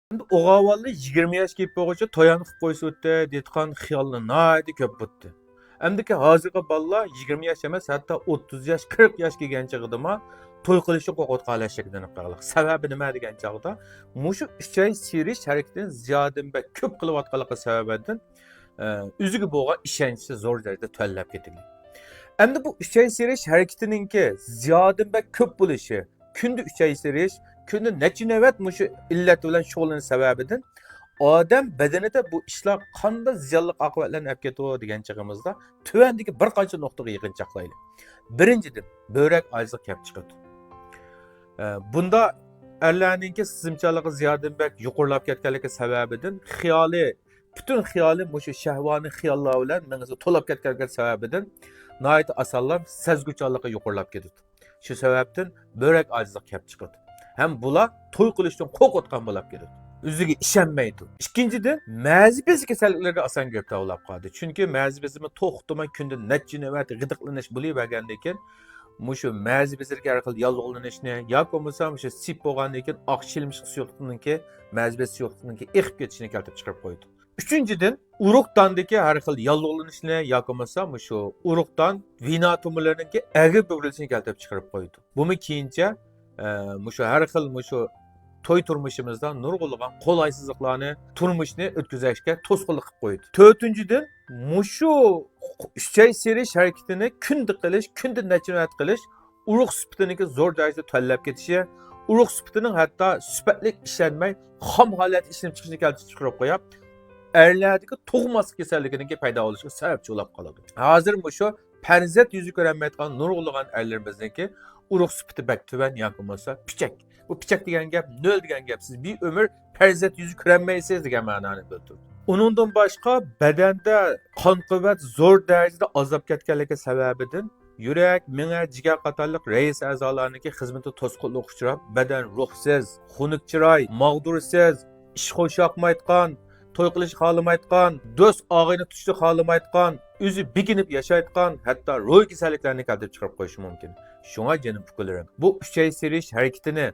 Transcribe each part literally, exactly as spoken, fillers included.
ئەمدى ئوغاۋانلار يىگىرمە ياش كېلىپ بولغۇچە تويۇن قىلىپ قويسا بولاتتى دەيدىغان خىياللار ناھايىتى كۆپ بولاتتى. ئەمدىكى ھازىرقى بالىلار يىگىرمە ياش ئەمەس، ھەتتا ئوتتۇز ياش، قىرىق ياش كەلگەن چېغىدىمۇ توي قىلىشنى قورقۇۋاتقانلار شەكىللىنىپ قالغان. سەۋەبى نېمە دېگەن چاغدا، مۇشۇ ئۈچەي سىيرىش ھەرىكىتىنى زىيادىدىن بەك كۆپ قىلىۋاتقانلىقى سەۋەبىدىن، ئە، ئۆزىگە بولغان ئىشەنچى زور دەرىجىدە تۆۋەنلەپ كېتىدۇ. ئەمدى بۇ ئۈچەي سىيرىش ھەرىكىتىنىڭكى زىيادىدىن بەك كۆپ بولۇشى، كۈندە ئۈچەي سىيرىش، كۈندە نەچچە نۆۋەت مۇشۇ ئىللەت بىلەن شۇغۇللىنىش سەۋەبىدىن ئادەم بەدىنىدە بۇ ئىشلار قانداق زىيانلىق ئاقىۋەتلەرنى ئەپ كېتىدۇ دېگەن چېغىمىزدا، تۆۋەندىكى بىر قانچە نۇقتىغا يىغىنچاقلايلى. بىرىنچىدىن، بۆرەك ئاجىزلىقى كەپ چىقىدۇ. ئە، بۇندا ئەرلەرنىڭكى سېزىمچانلىقى زىيادىدىن بەك يۇقىرىلاپ كەتكەنلىكى سەۋەبىدىن خىيالى، پۈتۈن خىيالى مۇشۇ شەھۋانىي خىياللار بىلەن مېڭىسى تولاپ كەتكەنلىكى سەۋەبىدىن ناھايىتى ئاسانلا سەزگۈچانلىقى يۇقىرىلاپ كېتىدۇ. شۇ سەۋەبتىن بۆرەك ئاجىزلىقى كەپ چىقىدۇ. ھەم بۇلار توي قىلىشتىن قورقۇۋاتقان بولاپ كېتىدۇ. ئۆزىگە ئىشەنمەيدۇ. ئىككىنچىدىن، مەزى بېزى كېسەللىكلىرىگە ئاسان گىرىپتار بولاپ قالىدۇ. چۈنكى مەزى بېزىمۇ توختىماي كۈندە نەچچە نۆۋەت غىدىقلىنىش بولۇۋەرگەندىن كېيىن، مۇشۇ مەزى بېزىدىكى ھەر خىل ياللۇغلىنىشنى ياكى بولمىسا مۇشۇ سىپ بولغاندىن كېيىن ئاق شىلىمشىق سۇيۇقلۇقنىڭكى، مەزى بېزى سۇيۇقلۇقنىڭكى ئېقىپ كېتىشىنى كەلتۈرۈپ چىقىرىپ قويىدۇ. ئۈچىنچىدىن، ئۇرۇق داندىكى ھەر خىل ياللۇغلىنىشنى ياكى بولمىسا مۇشۇ ئۇرۇق دان ۋېنا تومۇرلىرىنىڭكى ئەگرى بۈگرىلىشىنى كەلتۈرۈپ چىقىرىپ قويىدۇ. بۇمۇ كېيىنچە، ئە، مۇشۇ ھەر خىل مۇشۇ توي تۇرمۇشىمىزدا نۇرغۇنلىغان قولايسىزلىقلارنى، تۇرمۇشنى ئۆتكۈزۈشكە توسقۇنلۇق قىلىپ قويىدۇ. تۆتىنچىدىن، مۇشۇ ئۈچەي سىيرىش ھەرىكىتىنى كۈندە قىلىش، كۈندە نەچچە نۆۋەت قىلىش ئۇرۇق سۈپىتىنىڭكى زور دەرىجىدە تۆۋەنلەپ كېتىشى، ئۇرۇق سۈپىتىنىڭ ھەتتا سۈپەتلىك ئىشلەنمەي، خام ھالەتتە ئىشلىنىپ چىقىشىنى كەلتۈرۈپ چىقىرىپ قويۇپ، ئەرلەردىكى تۇغماسلىق كېسەللىكىنىڭكى پەيدا بولۇشىغا سەۋەبچى بولاپ قالىدۇ. ھازىر مۇشۇ پەرزەنت يۈزى كۆرەلمەيدىغان نۇرغۇنلىغان ئەرلىرىمىزنىڭكى ئۇرۇق سۈپىتى بەك تۆۋەن ياكى بولمىسا پىچەك. بۇ پىچەك دېگەن گەپ، نۆل دېگەن گەپ. سىز بىر ئۆمۈر پەرزەنت يۈزى كۆرەلمەيسىز دېگەن مەنانى بىلدۈرىدۇ. ئۇنىڭدىن باشقا، بەدەندە قان قۇۋۋەت زور دەرىجىدە ئازلاپ كەتكەنلىكى سەۋەبىدىن يۈرەك، مېڭە، جىگەر قاتارلىق رەئىس ئەزالارنىڭكى خىزمىتى توسقۇنلۇققا ئۇچراپ، بەدەن روھسىز، خۇنۈك چىراي، ماغدۇرسىز، ئىش خۇشياقمايدىغان، توي قىلىشنى خالىمايدىغان، دوست ئاغىنە تۇتۇشنى خالىمايدىغان، ئۆزى بېكىنىپ ياشايدىغان، ھەتتا روھىي كېسەللىكلەرنى كەلتۈرۈپ چىقىرىپ قويۇشى مۇمكىن. شۇڭا جېنىم ئۇكىلىرىم، بۇ ئۈچەي سىيرىش ھەرىكىتىنى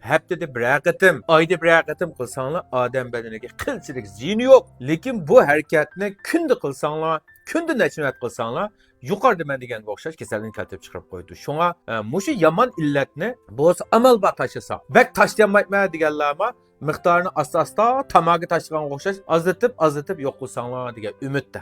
ھەپتىدە بىرەر قېتىم، ئايدا بىرەر قېتىم قىلساڭلار، ئادەم بەدىنىگە قىلچىلىك زىيىنى يوق. لېكىن بۇ ھەرىكەتنى كۈندە قىلساڭلار، كۈندە نەچچە نۆۋەت قىلساڭلار، يۇقىرىدا مەن دېگەنگە ئوخشاش كېسەلنى كەلتۈرۈپ چىقىرىپ قويىدۇ. شۇڭا، ئە، مۇشۇ يامان ئىللەتنى بولسا ئامال بار تاشلىساق. بەك تاشلىيالمايمەن دېگەنلەرمۇ مىقدارىنى ئاستا-ئاستا تاماكا تاشلىغانغا ئوخشاش ئازلىتىپ، ئازلىتىپ يوق قىلساڭلار دېگەن ئۈمىدتە.